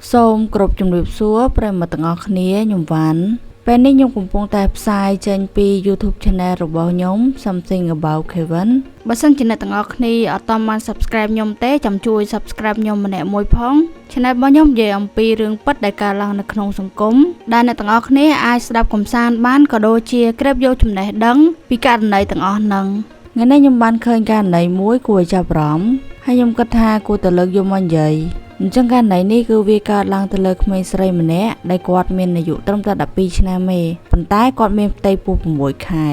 សូមគោរពជំរាបសួរប្រិយមិត្តទាំងអស់គ្នាខ្ញុំវ៉ាន់ពេលនេះខ្ញុំកំពុងតែផ្សាយចេញពី YouTube Channel របស់ខ្ញុំ Something About Kevin បើសិនជាអ្នកទាំងអស់គ្នាអត់ទាន់បាន Subscribe ខ្ញុំទេចាំជួយ Subscribe ខ្ញុំម្នាក់មួយផង Channel របស់ខ្ញុំនិយាយអំពីរឿងពិតដែលកើតឡើងនៅក្នុងសង្គមដែលអ្នកទាំងអស់គ្នាអាចស្ដាប់កម្សាន្តបានក៏ដូចជាក្រេបយកចំណេះដឹងពីករណីទាំងអស់ហ្នឹង ថ្ងៃនេះខ្ញុំបានឃើញករណីមួយគួរឲ្យចាប់អារម្មណ៍ហើយខ្ញុំគិតថាគួរតែលើកយកមកនិយាយអញ្ចឹងករណីនេះគឺវាកើតឡើងទៅលើក្មេងស្រីម្នាក់ដែលគាត់មានអាយុត្រឹមតែ12ឆ្នាំទេប៉ុន្តែគាត់មានផ្ទៃពោះ6ខែ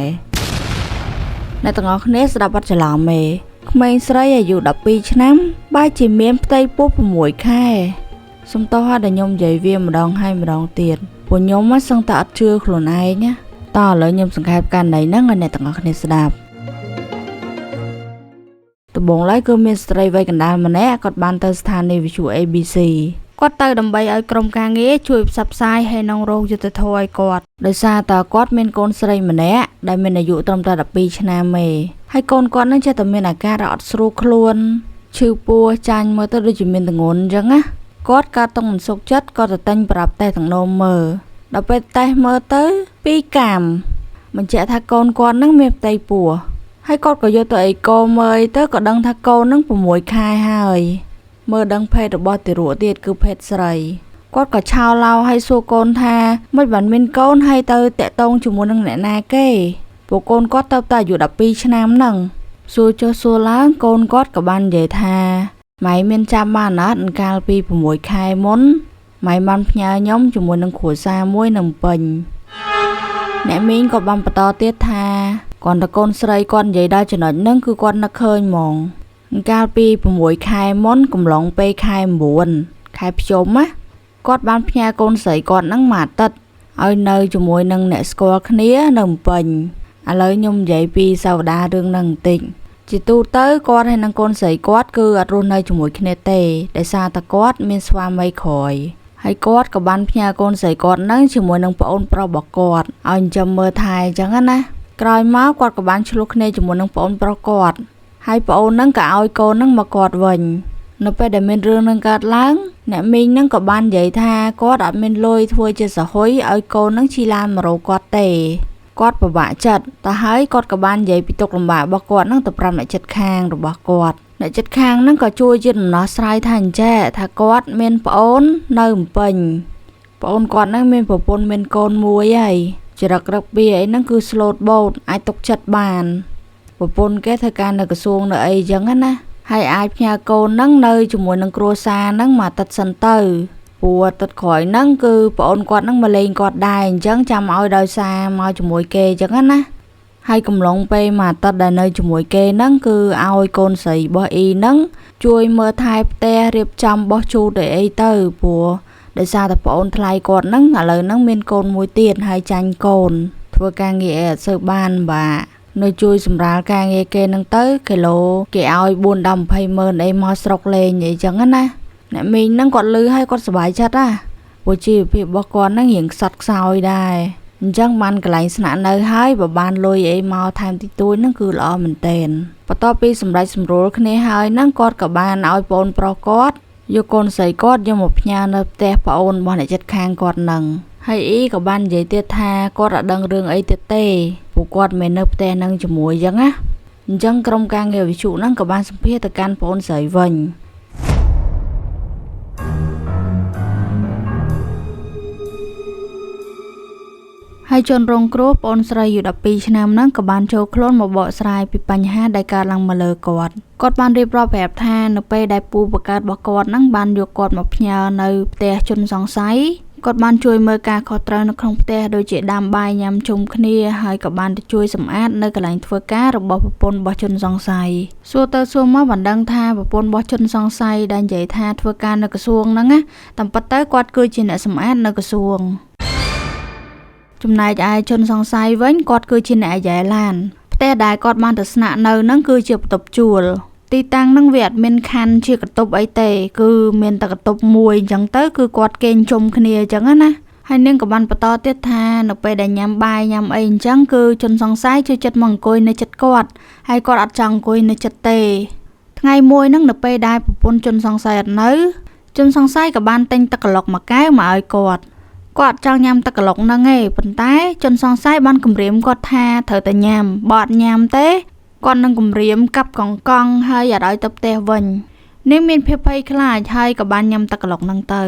អ្នកទាំងអស់គ្នាស្ដាប់អត់ច្រឡំទេក្មេងស្រីអាយុ12ឆ្នាំបែរជាមានផ្ទៃពោះ6ខែសុំទោសហើយដែលខ្ញុំនិយាយវាម្ដងហើយម្ដងទៀតព្រោះខ្ញុំសឹងតែអត់ជឿខ្លួនឯងណាតោះឥឡូវខ្ញុំសង្ខេបករណីហ្នឹងឲ្យអ្នកទាំងអស់គ្នាស្ដាប់ ដំបូងឡើយគឺមានស្ត្រីវ័យកណ្ដាលម្នាក់គាត់បានទៅស្ថានីយ៍វិទ្យុ ABC គាត់ទៅដើម្បីឲ្យក្រុមការងារជួយផ្សព្វផ្សាយហើយនឹងរកយុត្តិធម៌ឲ្យគាត់ ដោយសារតើគាត់មានកូនស្រីម្នាក់ដែលមានអាយុត្រឹមតែ12ឆ្នាំទេហើយកូនគាត់នឹងចេះតែមានអាការៈអត់ស្រួលខ្លួនឈឺពោះចាញ់មើលទៅដូចជាមានទម្ងន់អញ្ចឹងណាគាត់កើតតុងមិនសុខចិត្តគាត់ទៅទិញប្រាប់តេស្តទាំងនោមមើលដល់ពេលតេស្តមើលទៅពីរកាំបញ្ជាក់ថាកូនគាត់នឹងមានផ្ទៃពោះហើយគាត់ក៏យកទៅអីកូមើលអីទៅក៏ដឹងថាកូននឹង6ខែហើយមើលដឹងភេទរបស់ទារកទៀតគឺភេទស្រី គាត់ក៏ឆោឡោឲ្យសួរកូនថាមិនបានមានកូនហើយទៅតាក់ទងជាមួយនឹងអ្នកណាគេពួកកូនគាត់ទៅតែអាយុ12ឆ្នាំហ្នឹងសួរចុះសួរឡើងកូនគាត់ក៏បាននិយាយថាម៉ែមានចាំបានអត់កាលពី6ខែមុនម៉ែបានផ្ញើខ្ញុំជាមួយនឹងគ្រួសារមួយនៅភ្នំពេញអ្នកមីងក៏បានបន្តទៀតថាគ្រាន់តែកូនស្រីគាត់និយាយដល់ចំណុចហ្នឹងគឺគាត់នឹកឃើញហ្មងកាលពី6ខែមុនកំឡុងពេលខែ9ខែភ្ជុំណា គាត់បានផ្ញើកូនស្រីគាត់ហ្នឹងមួយអាទិត្យឲ្យនៅជាមួយនឹងអ្នកស្គាល់គ្នានៅភ្នំពេញឥឡូវខ្ញុំនិយាយពីសាវតារឿងហ្នឹងបន្តិចជាទូទៅគាត់ហើយនឹងកូនស្រីគាត់គឺអត់រស់នៅជាមួយគ្នាទេដោយសារតែគាត់មានស្វាមីក្រោយហើយគាត់ក៏បានផ្ញើកូនស្រីគាត់ហ្នឹងជាមួយនឹងប្អូនប្រុសរបស់គាត់ឲ្យចិញ្ចឹមមើលថែអញ្ចឹងណាក្រោយមកគាត់ក៏បានឆ្លោះគ្នាជាមួយនឹងប្អូនប្រុសគាត់ហើយប្អូនហ្នឹងក៏ឲ្យកូនហ្នឹងមកគាត់វិញ នៅពេលដែលមានរឿងនឹងកើតឡើងអ្នកមីងនឹងក៏បាននិយាយថាគាត់អត់មានលុយធ្វើជាសហុយឲ្យកូននឹងជិះឡានមករកគាត់ទេគាត់ពិបាកចិត្តទៅហើយគាត់ក៏បាននិយាយពីទុក្ខលំបាករបស់គាត់នឹងទៅប្រាប់អ្នកជិតខាងរបស់គាត់អ្នកជិតខាងនឹងក៏ជួយជាដំណោះស្រាយថាអញ្ចេះថាគាត់មានប្អូននៅភ្នំពេញប្អូនគាត់នឹងមានប្រពន្ធមានកូនមួយហើយចរិតរឹកពីអីហ្នឹងគឺ slot boat អាចទុកចិត្តបានប្រពន្ធគេធ្វើការនៅក្រសួងនៅអីចឹងណា ហើយអាចផ្ញើកូនហ្នឹងនៅជាមួយនឹងគ្រួសារហ្នឹងមួយអាទិត្យសិនទៅព្រោះអាទិត្យក្រោយហ្នឹងគឺប្អូនគាត់ហ្នឹងមកលេងគាត់ដែរអញ្ចឹងចាំឲ្យដោយសារមកជាមួយគេអញ្ចឹងណាហើយកំឡុងពេលមួយអាទិត្យដែលនៅជាមួយគេហ្នឹងគឺឲ្យកូនស្រីរបស់អ៊ីហ្នឹងជួយមើលថែផ្ទះរៀបចំបោះជូតអីទៅព្រោះដោយសារតែប្អូនថ្លៃគាត់ហ្នឹងឥឡូវហ្នឹងមានកូនមួយទៀតហើយចាញ់កូនធ្វើការងារអីអត់សូវបានបាទនៅជួយសម្រាលការងារគេហ្នឹងទៅគីឡូគេឲ្យ4ដល់20ម៉ឺនអីមកស្រុកលេងអីចឹងណាអ្នកមីងហ្នឹងគាត់លឺហើយគាត់សប្បាយចិត្តណាព្រោះជីវភាពរបស់គាត់ហ្នឹងរៀងខ្សត់ខ្សោយដែរអញ្ចឹងបានកន្លែងស្នាក់នៅហើយបើបានលុយអីមកថែមតិចតួចហ្នឹងគឺល្អមែនទែនបន្ទាប់ពីសម្រេចសម្រួលគ្នាហើយហ្នឹងគាត់ក៏បានឲ្យប្អូនប្រុសគាត់យកកូនស្រីគាត់យកមកផ្ញើនៅផ្ទះប្អូនរបស់អ្នកជិតខាងគាត់ហ្នឹងហើយអ៊ីក៏បាននិយាយទៀតថាគាត់អត់ដឹងរឿងអីទៀតទេពួកគាត់មិននៅផ្ទះហ្នឹងជាមួយអញ្ចឹងណាអញ្ចឹងក្រុមការងារវិទ្យុហ្នឹងក៏បានសម្ភាសទៅកាន់ប្អូនស្រីវិញ ហើយជនរងគ្រោះប្អូនស្រីអាយុ12ឆ្នាំហ្នឹងក៏បានចូលខ្លួនមកបកស្រាយពីបញ្ហាដែលកើតឡើងមកលើគាត់គាត់បានរៀបរាប់ប្រាប់ថានៅពេលដែលពូបង្កើតរបស់គាត់ហ្នឹងបានយកគាត់មកផ្ញើនៅផ្ទះជនសង្ស័យគាត់បានជួយមើលការខុសត្រូវនៅក្នុងផ្ទះដូចជាដាំបាយញ៉ាំជុំគ្នាហើយក៏បានទៅជួយសម្អាតនៅកន្លែងធ្វើការរបស់ប្រពន្ធរបស់ជនសង្ស័យសួរទៅសួរមកបានដឹងថាប្រពន្ធរបស់ជនសង្ស័យដែលនិយាយថាធ្វើការនៅក្រសួងហ្នឹងណាតាមពិតទៅគាត់គឺជាអ្នកសម្អាតនៅក្រសួងចំណែកឯជនសង្ស័យវិញគាត់គឺជាអ្នកអាយ៉ែឡានផ្ទះដែលគាត់បានទៅស្នាក់នៅហ្នឹងគឺជាបន្ទប់ជួលទីតាំងហ្នឹងវាអត់មានខណ្ឌជាកន្ទប់អីទេគឺមានតែកន្ទប់មួយអញ្ចឹងទៅគឺគាត់គេងជុំគ្នាអញ្ចឹងណាហើយនាងក៏បានបន្តទៀតថានៅពេលដែលញ៉ាំបាយញ៉ាំអីអញ្ចឹងគឺជនសង្ស័យជួយចិត្តមកអង្គុយនៅចិត្តគាត់ហើយគាត់អត់ចង់អង្គុយនៅចិត្តទេថ្ងៃមួយហ្នឹងនៅពេលដែលប្រពន្ធជនសង្ស័យអត់នៅ ជនសង្ស័យក៏បានទិញទឹកក្រឡុកមួយកែវមកឲ្យគាត់គាត់ចង់ញ៉ាំទឹកក្រឡុកហ្នឹងឯងប៉ុន្តែជនសង្ស័យបានគំរាមគាត់ថាត្រូវតែញ៉ាំបើអត់ញ៉ាំទេគាត់នឹងគំរាមកាប់កង់កង់ហើយអត់ឲ្យទៅផ្ទះវិញនាងមានភាពភ័យខ្លាចហើយក៏បានញ៉ាំទឹកក្រឡុកហ្នឹងទៅ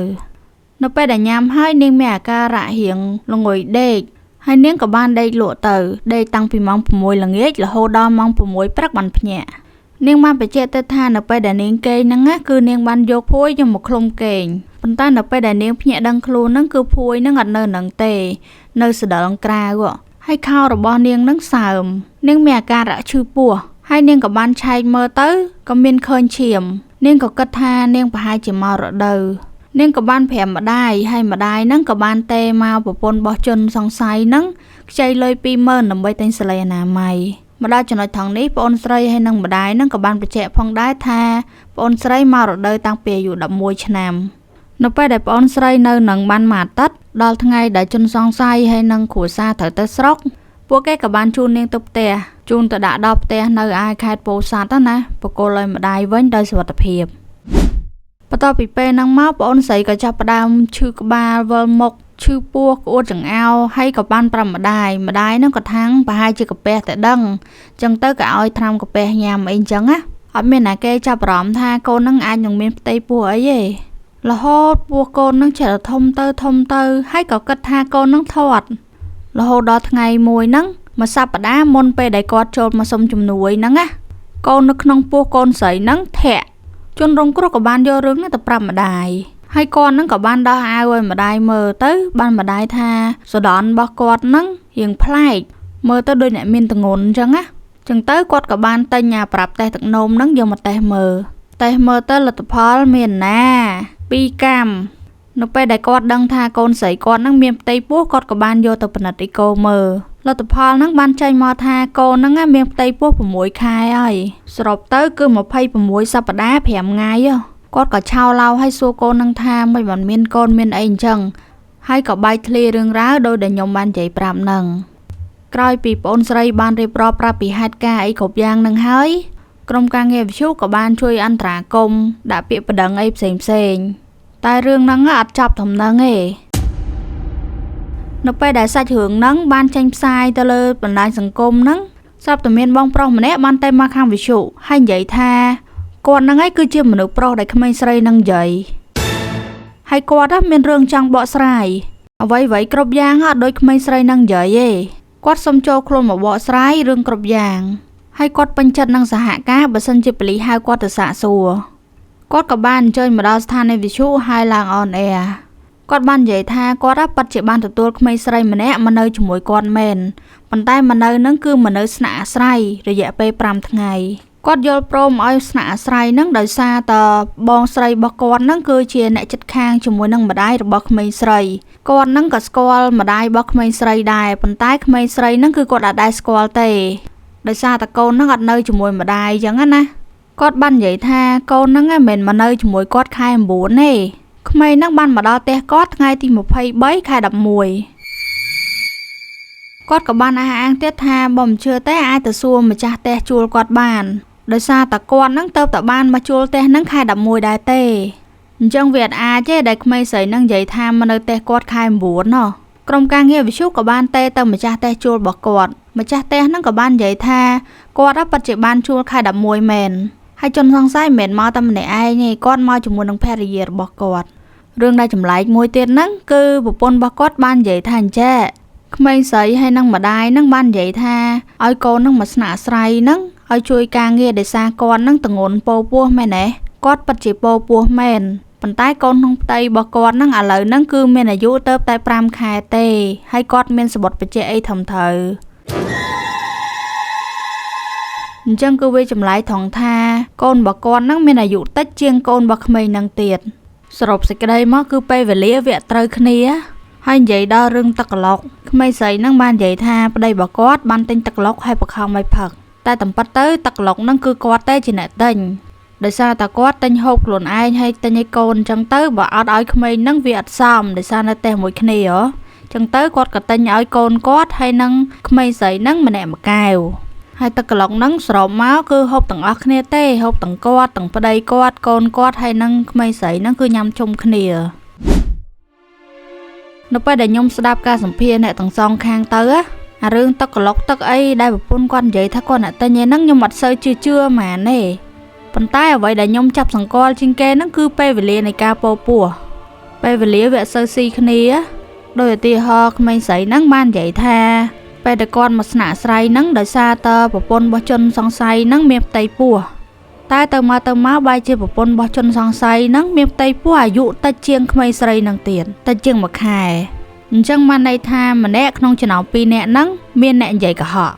នៅពេលដែលញ៉ាំហើយនាងមានអាការៈរៀងល្ងុយដេកហើយនាងក៏បានដេកលក់ទៅដេកតាំងពីម៉ោង6ល្ងាចរហូតដល់ម៉ោង6ព្រឹកបានភ្ញាក់នាងបានបញ្ជាក់ទៅថានៅពេលដែលនាងគេងហ្នឹងគឺនាងបានយកភួយយកមកឃ្លុំគេងប៉ុន្តែនៅពេលដែលនាងភ្ញាក់ដឹងខ្លួនហ្នឹងគឺភួយហ្នឹងអត់នៅនឹងទេនៅស្ដិលក្រៅហើយខោរបស់នាងហ្នឹងសើមនាងមានអាការៈឈឺពោះហើយនាងក៏បានឆែកមើលទៅក៏មានឃើញឈាមនាងក៏គិតថានាងប្រហែលជាមករដូវនាងក៏បានប្រាប់ម្ដាយហើយម្ដាយហ្នឹងក៏បានទេមកប្រពន្ធរបស់ជនសង្ស័យហ្នឹងខ្ចីលុយ20000ដើម្បីទិញសាលីអនាម័យមកដល់ចំណុចថងនេះប្អូនស្រីហើយនិងម្ដាយហ្នឹងក៏បានបញ្ជាក់ផងដែរថាប្អូនស្រីមករដូវតាំងពីអាយុ11ឆ្នាំនៅពេលដែលប្អូនស្រីនៅនឹងបានមួយអាទិត្យដល់ថ្ងៃដែលជនសង្ស័យហើយនិងគ្រួសារត្រូវទៅស្រុកពួកគេក៏បានជូននាងទៅផ្ទះជូនទៅដាក់ដល់ផ្ទះនៅឯខេត្តពោធិ៍សាត់ណាបកគលឲ្យម្ដាយវិញដោយសុវត្ថិភាពបន្ទាប់ពីពេលហ្នឹងមកប្អូនស្រីក៏ចាប់ផ្ដើមឈឺក្បាលវិលមុខឈឺពោះក្អួតចង្អោរហើយក៏បានប្រាប់ម្ដាយម្ដាយហ្នឹងក៏ថាងប្រហែលជាកាពះតែដឹងចឹងទៅក៏ឲ្យថ្នាំកាពះញ៉ាំអីចឹងណាអត់មានណាគេចាប់អារម្មណ៍ថាកូនហ្នឹងអាចនឹងមានផ្ទៃពោះអីទេរហូតពោះកូនហ្នឹងចេះតែធំទៅធំទៅហើយក៏គិតថាកូនហ្នឹងធាត់រហូតដល់ថ្ងៃមួយហ្នឹងមួយសប្តាហ៍មុនពេលដែលគាត់ចូលមកសុំជំនួយហ្នឹងណាកូននៅក្នុងពោះកូនស្រីហ្នឹងធាក់ជនរងគ្រោះក៏បានយករឿងហ្នឹងទៅប្រាប់ម្ដាយហើយគាត់ហ្នឹងក៏បានដោះអាវឲ្យម្ដាយមើលទៅបានម្ដាយថាសដន់របស់គាត់ហ្នឹងរៀងប្លែកមើលទៅដូចអ្នកមានទងន់អញ្ចឹងណាចឹងទៅគាត់ក៏បានទិញអាប្រាប់តេស្តទឹកនោមហ្នឹងយកមកតេស្តមើលតេស្តមើលទៅលទ្ធផលមានណា2កាំនៅពេលដែលគាត់ដឹងថាកូនស្រីគាត់ហ្នឹងមានផ្ទៃពោះគាត់ក៏បានយកទៅពិនិត្យអេកូមើលលទ្ធផលហ្នឹងបានចេញមកថាកូនហ្នឹងមានផ្ទៃពោះ6ខែហើយសរុបទៅគឺ26សប្តាហ៍5ថ្ងៃគាត់ក៏ឆោឡៅឲ្យសួរកូននឹងថាមិនបានមានកូនមានអីអញ្ចឹងហើយក៏បែកធ្លាយរឿងរ៉ាវដោយដែលខ្ញុំបាននិយាយប្រាប់នឹងក្រោយពីប្អូនស្រីបានរៀបរាប់ប្រាប់ពីហេតុការណ៍អីគ្រប់យ៉ាងនឹងហើយក្រុមការងារវិទ្យុក៏បានជួយអន្តរាគមន៍ដាក់ពាក្យប្តឹងអីផ្សេងផ្សេងតែរឿងហ្នឹងអត់ចប់ត្រឹមហ្នឹងទេនៅពេលដែលសាច់រឿងហ្នឹងបានចេញផ្សាយទៅលើបណ្ដាញសង្គមហ្នឹងស្រាប់តែមានបងប្រុសម្នាក់បានតែមកខាងវិទ្យុហើយនិយាយថាគាត់ហ្នឹងឯងគឺជាមនុស្សប្រុសដែលក្មេងស្រីនឹងនិយាយហើយគាត់មានរឿងចង់បកស្រាយអ្វីៗគ្រប់យ៉ាងអត់ដូចក្មេងស្រីនឹងនិយាយទេគាត់សុំចូលខ្លួនមកបកស្រាយរឿងគ្រប់យ៉ាងហើយគាត់ពេញចិត្តនឹងសហការបើសិនជាប៉ូលីសហៅគាត់ទៅសាកសួរគាត់ក៏បានអញ្ជើញមកដល់ស្ថានីយ៍វិទ្យុហើយឡើង on air គាត់បាននិយាយថាគាត់ពិតជាបានទទួលក្មេងស្រីម្នាក់មកនៅជាមួយគាត់មែនប៉ុន្តែមកនៅនឹងគឺមកនៅស្នាក់អាស្រ័យរយៈពេល5ថ្ងៃគាត់យល់ព្រមឲ្យស្នាក់អាស្រ័យហ្នឹងដោយសារតបងស្រីរបស់គាត់ហ្នឹងគឺជាអ្នកជិតខាងជាមួយនឹងម្ដាយរបស់ក្មេងស្រីគាត់ហ្នឹងក៏ស្គាល់ម្ដាយរបស់ក្មេងស្រីដែរប៉ុន្តែក្មេងស្រីហ្នឹងគឺគាត់អត់ដែលស្គាល់ទេដោយសារតកូនហ្នឹងអត់នៅជាមួយម្ដាយអញ្ចឹងណាគាត់បាននិយាយថាកូនហ្នឹងមិនមែនមកនៅជាមួយគាត់ខែ9ទេក្មេងហ្នឹងបានមកដល់ផ្ទះគាត់ថ្ងៃទី23ខែ11គាត់ក៏បានអះអាងទៀតថាបើមិនជឿទេអាចទៅសួរម្ចាស់ផ្ទះជួលគាត់បានដោយសារតែគាត់ហ្នឹងទៅតែបានមកជួលផ្ទះហ្នឹងខែ11ដែរទេអញ្ចឹងវាអត់អាចទេដែលក្មេងស្រីហ្នឹងនិយាយថាមកនៅផ្ទះគាត់ខែ9ណោះក្រុមការងារវិទ្យុក៏បានទេទៅម្ចាស់ផ្ទះជួលរបស់គាត់ម្ចាស់ផ្ទះហ្នឹងក៏បាននិយាយថាគាត់ពិតជាបានជួលខែ11មែនហើយជនសង្ស័យមិនមែនមកតែម្នាក់ឯងទេគាត់មកជាមួយនឹងភរិយារបស់គាត់រឿងដែលចម្លែកមួយទៀតហ្នឹងគឺប្រពន្ធរបស់គាត់បាននិយាយថាអញ្ចេះក្មេងស្រីហើយនឹងម្ដាយហ្នឹងបាននិយាយថាឲ្យកូនហ្នឹងមកស្នាក់អាស្រ័យហ្នឹងឲ្យជួយការងារដោយសារគាត់ហ្នឹងទងន់ពោពោះមែនទេគាត់ពិតជាពោពោះមែនប៉ុន្តែកូនក្នុងផ្ទៃរបស់គាត់ហ្នឹងឥឡូវហ្នឹងគឺមានអាយុទៅតែ5ខែទេហើយគាត់មានសម្បត្តិបញ្ជាក់អីត្រឹមត្រូវអញ្ចឹងគឺវាចម្លែកត្រង់ថាកូនរបស់គាត់ហ្នឹងមានអាយុតិចជាងកូនរបស់ក្មេងហ្នឹងទៀតសរុបសេចក្តីមកគឺពេលវេលាវាត្រូវគ្នាហើយនិយាយដល់រឿងទឹកក្រឡុកក្មេងស្រីហ្នឹងបាននិយាយថាប្តីរបស់គាត់បានទិញទឹកក្រឡុកឲ្យបង្ខំឲ្យផឹកតែតាមពិតទៅទឹកក្រឡុកហ្នឹងគឺគាត់ទេជាអ្នកទិញដោយសារតែគាត់ទិញហូបខ្លួនឯងហើយទិញឲ្យកូនអញ្ចឹងទៅបើអត់ឲ្យក្មេងហ្នឹងវាអត់សមដោយសារនៅផ្ទះមួយគ្នាហ៎អញ្ចឹងទៅគាត់ក៏ទិញឲ្យកូនគាត់ហើយនឹងក្មេងស្រីហ្នឹងម្នាក់មួយកែវ ហើយទឹកក្លុកហ្នឹងសរុបមកគឺហូបទាំងអស់គ្នាទេហូបទាំងគាត់ទាំងប្តីគាត់កូនគាត់ហើយនិងក្មេងស្រីហ្នឹងគឺញ៉ាំជុំគ្នានៅពេលដែលខ្ញុំស្ដាប់ការសម្ភាសអ្នកទាំងសងខាងទៅអារឿងទឹកក្លុកទឹកអីដែលប្រពន្ធគាត់និយាយថាគាត់អ្នកទិញឯហ្នឹងខ្ញុំអត់សូវជឿជឿហ្មងទេប៉ុន្តែអ្វីដែលខ្ញុំចាប់សង្កល់ជាងគេហ្នឹងគឺពេលវេលានៃការពោពោះពេលវេលាវាអត់សូវស៊ីគ្នាដោយឧទាហរណ៍ក្មេងស្រីហ្នឹងបាននិយាយថាពេលដែលគាត់មកស្នាក់អាស្រ័យហ្នឹងដោយសារតើប្រពន្ធរបស់ជនសង្ស័យហ្នឹងមានផ្ទៃពោះតែទៅមកទៅមកបែរជាប្រពន្ធរបស់ជនសង្ស័យហ្នឹងមានផ្ទៃពោះអាយុតិចជាងក្មេងស្រីហ្នឹងទៀតតិចជាងមួយខែអញ្ចឹងបានន័យថាម្នាក់ក្នុងចំណោម2នាក់ហ្នឹងមានអ្នកនិយាយកុហក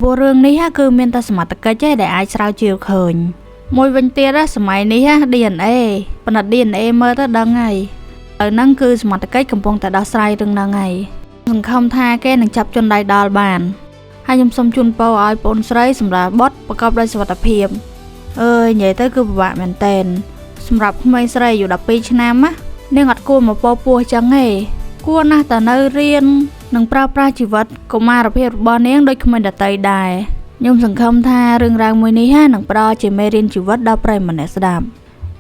ព្រោះរឿងនេះគឺមានតែសមត្ថកិច្ចទេដែលអាចស្រាវជ្រាវឃើញមួយវិញទៀតសម័យនេះ DNA ផលិត DNA មើលទៅដឹងហើយឥឡូវហ្នឹងគឺសមត្ថកិច្ចកំពុងតែដោះស្រាយរឿងហ្នឹងហើយសង្ឃឹមថាគេនឹងចាប់ជនដៃដល់បានហើយខ្ញុំសូមជូនពរឲ្យប្អូនស្រីសម្រាប់បុត្រប្រកបដោយសុវត្ថិភាពអើយនិយាយទៅគឺពិបាកមែនទែនសម្រាប់ក្មេងស្រីអាយុ12ឆ្នាំណានាងអត់គួរមកពោពោះចឹងទេគួរណាស់តែនៅរៀននិងប្រើប្រាស់ជីវិតកុមារភាពរបស់នាងដូចក្មេងដទៃដែរខ្ញុំសង្ឃឹមថារឿងរ៉ាវមួយនេះនឹងផ្ដល់ជាមេរៀនជីវិតដល់ប្រិយមិត្តអ្នកស្ដាប់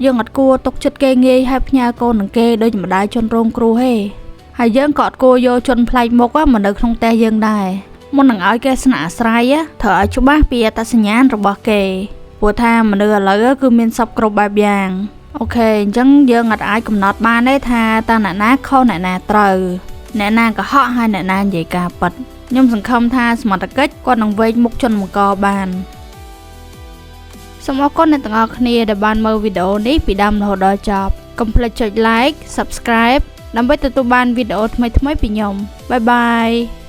យើងអត់គួរទុកចិត្តគេងាយហើយផ្ញើកូននឹងគេដូចម្ដាយជនរងគ្រោះទេហើយយើងក៏អត់គួរយកជនប្លែកមុខមកនៅក្នុងផ្ទះយើងដែរមុននឹងឲ្យគេស្នាក់អាស្រ័យត្រូវឲ្យច្បាស់ពីអត្តសញ្ញាណរបស់គេព្រោះថាមនុស្សឥឡូវគឺមានសពគ្រប់បែបយ៉ាង OK អញ្ចឹងយើងអត់អាចកំណត់បានទេថាតើអ្នកណាខុសអ្នកណាត្រូវអ្នកណាកុហកហើយអ្នកណានិយាយការពិតខ្ញុំសង្ឃឹមថាសមត្ថកិច្ចគាត់នឹងវែកមុខជនបង្កបានសូមអរគុណអ្នកទាំងអស់គ្នាដែលបានមើលវីដេអូនេះពីដើមរហូតដល់ចប់កុំភ្លេចចុច Like Subscribe ដើម្បីទទួលបានវីដេអូថ្មីៗពីខ្ញុំbye bye.